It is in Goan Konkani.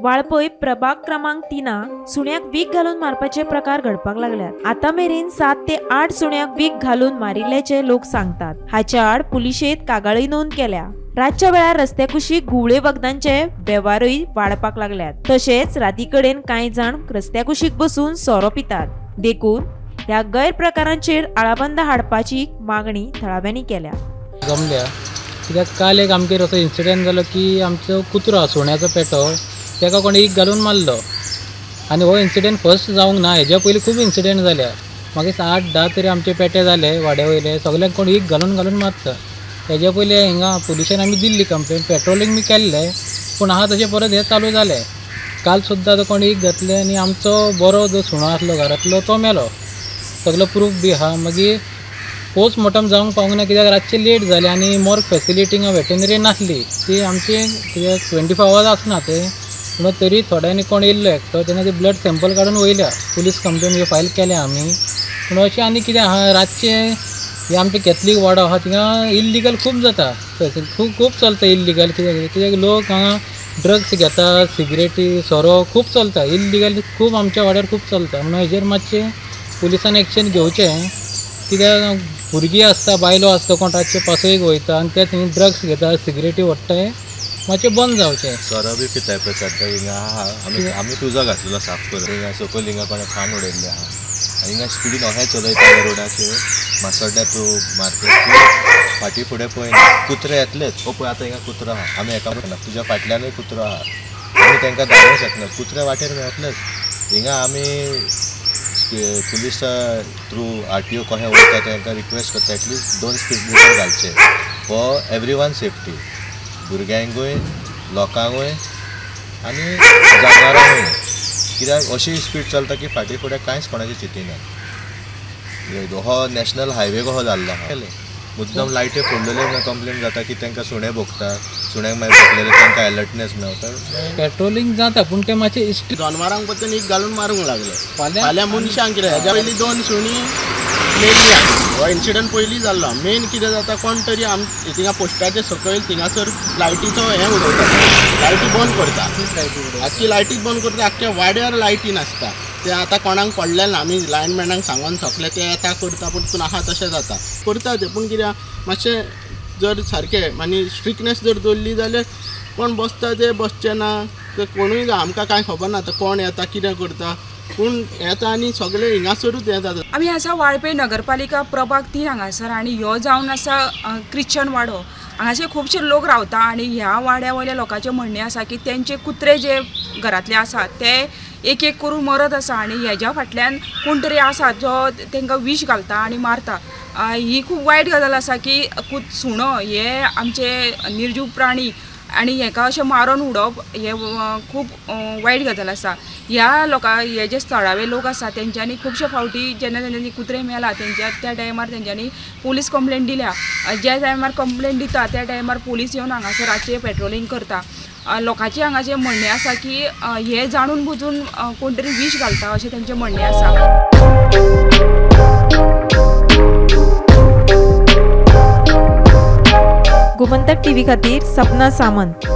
वाळपय प्रभाग क्रमांक 3 सुण्याक वीख घालून मारपाचे प्रकार घडपाक लागल्यात. आता मेरेन 7 ते 8 सुण्याक वीख घालून मारिल्ल्याचे लोक सांगतात. हाच्या आड पुलिशेत कागाळी नोंद केल्या. रातच्या वेळार रस्त्या कुशीक घुंवळे वखदांचे वेव्हारूय वाडपाक लागल्यात. तशेंच राती कडेन कांय जाण रस्त्या कुशीक बसून सोरो पितात. देखून ह्या गैरप्रकारांचेर आळाबंद हाडपाची मागणी थळाव्यांनी केल्या. जमल्या कित्याक काल एक आमगेर असो इन्सिडंट जालो की आमचो कुत्रो सुण्याचो पेटो ताका कोण एक घालून मारलो आनी हो इन्सिडंट फर्स्ट जावंक ना. हेज्या पयलीं खूब इन्सिडंट जाल्या. मागीर 8-10 तरी आमचे पेटे जाले वाड्या वयले, सगल्यांक कोण एक घालून घालून मारता. हेज्या पयलीं हिंगा पुलिशेन आमी दिल्ली कंप्लेन, पेट्रोलिंग बी केल्लें, पूण आहा तशें परत हें चालू जालें. काल सुद्दां आतां कोण एक घातलें आनी आमचो बरो जो सुणो आसलो घरांतलो तो मेलो. सगलो प्रूफ बी आहा. मागीर पोस्टमॉर्टम जावंक पावूंक ना कित्याक रातचें लेट जालें आनी मोर्ग फेसिलिटी हिंगा वेटनरी नासली. ती आमची कित्याक 24 आवर्स आसना ते, पूण तरी थोड्यांनी कोण येयल्लो एकटो तेन्ना ते ब्लड सॅम्पल काडून वयल्या. पुलीस कंप्लेन बी फायल केल्या आमी. पूण अशें आनी कितें आहा रातचें हे आमचे कॅथलीक वाडो आहा थिंगा इल्लिगल खूब जाता, खूब खूब चलता इल्लिगल. कित्याक कित्याक लोक हांगा ड्रग्स घेता, सिगरेटी, सोरो खूब चलता इल्लिगल, खूब आमच्या वाड्यार खूब चलता. म्हणून हेजेर मातशें पुलिसान एक्शन घेवचें. कित्याक भुरगीं आसता, बायलो आसता, कोण रातचे पासयेक वयता आनी ते थंय ड्रग्स घेता, सिगरेटी ओडटाय, मातशें बंद जावचें. सोरो बी पिताय पळय हिंगा आहा. आमी तुजो घातलेलो साफ करून हिंगा सकयल हिंगा कोणें खाण उडयल्लें आहा आनी हिंगा स्पिडीन अशें चलयता रोडाचेर मासोड्ड्या तूं मार्केट फाटीं फुडें पळयना. कुत्रे येतलेच. ओ पळय आतां हिंगा कुत्रो आहा, आमी एका तुज्या फाटल्यानूय कुत्रो आहा, आमी तांकां धाडूंक शकना. कुत्रे वाटेर मेळटलेच. हिंगा आमी पुलिसा थ्रू RTO कशें वयता तांकां रिक्वेस्ट करता एटलिस्ट 2 स्पीड ब्रेकर घालचे फॉर एवरी वन सेफ्टी, भुरग्यांकूय, लोकांकूय आनी जनावरांकूय. कित्याक अशी स्पीड चलता की फाटीं फुडें कांयच कोणाचें चिंतिना. हो नॅशनल हायवे कसो जाल्लो आहा, मुद्दम लायटी फोडलेले म्हणून कंप्लेन जाता की तांकां सुणे भोगता, सुण्याक मागीर भोगलेले तांकां एलर्टनेस मेवता. पेट्रोलिंग जाता पूण ते मातशें जनावरांक परतून एक घालून मारूंक लागले. फाल्यां मनशांक कितें हेज्या पयलीं 2 सुणीं मेल्ली. हो इन्सिडंट पयलीं जाल्लो. मेन कितें जाता, कोण तरी आम थिंगा पोस्टाचे सकयल थिंगासर लायटीचो हें उडयता, लायटी बंद करता, आख्खी लायटीच बंद करता, आख्ख्या वाड्यार लायटी नासता. ते आतां कोणाक पडलें ना, आमी लायनमॅनाक सांगोन थकले, ते येता करता, पूण तितून आहा तशें जाता करता ते. पूण कितें मातशें जर सारकें आनी स्ट्रिकनेस जर दवरली जाल्यार कोण बसता ते बसचे ना, ते कोणूय आमकां कांय खबर ना आतां कोण येता कितें करता, पूण येता आनी सगळे हिंगासरूच येता. आमी आसा वाळपय नगरपालिका प्रभाग 3 हांगासर आनी ह्यो जावन आसा क्रिश्चन वाडो. हांगासर खुबशे लोक रावता आनी ह्या वाड्या वयल्या लोकांचें म्हणणें आसा की तेंचे कुत्रे जे घरांतले आसात ते एक एक करून मरत आसा आनी हेज्या फाटल्यान कोण तरी आसा जो तांकां विश घालता आनी मारता. ही खूब वायट गजाल आसा की सुणो हे आमचे निर्जीव प्राणी आनी हेका अशें मारून उडोवप हे खूब वायट गजाल आसा. ह्या लोकां हे जे थळावे लोक आसा तेंच्यांनी खुबशे फावटी जेन्ना तेंच्यांनी कुत्रे मेला तेंच्या त्या टायमार तेंच्यांनी पुलीस कंप्लेन दिल्या. ज्या टायमार कंप्लेन दिता त्या टायमार पुलीस येवन हांगासर रातचे पेट्रोलिंग करता. लोकांचें हांगाचें म्हणणें आसा की हे जाणून बुजून कोण तरी विश घालता अशें तेंचें म्हणणें आसा. गोमंतक टीव्ही खातीर सपना सामंत.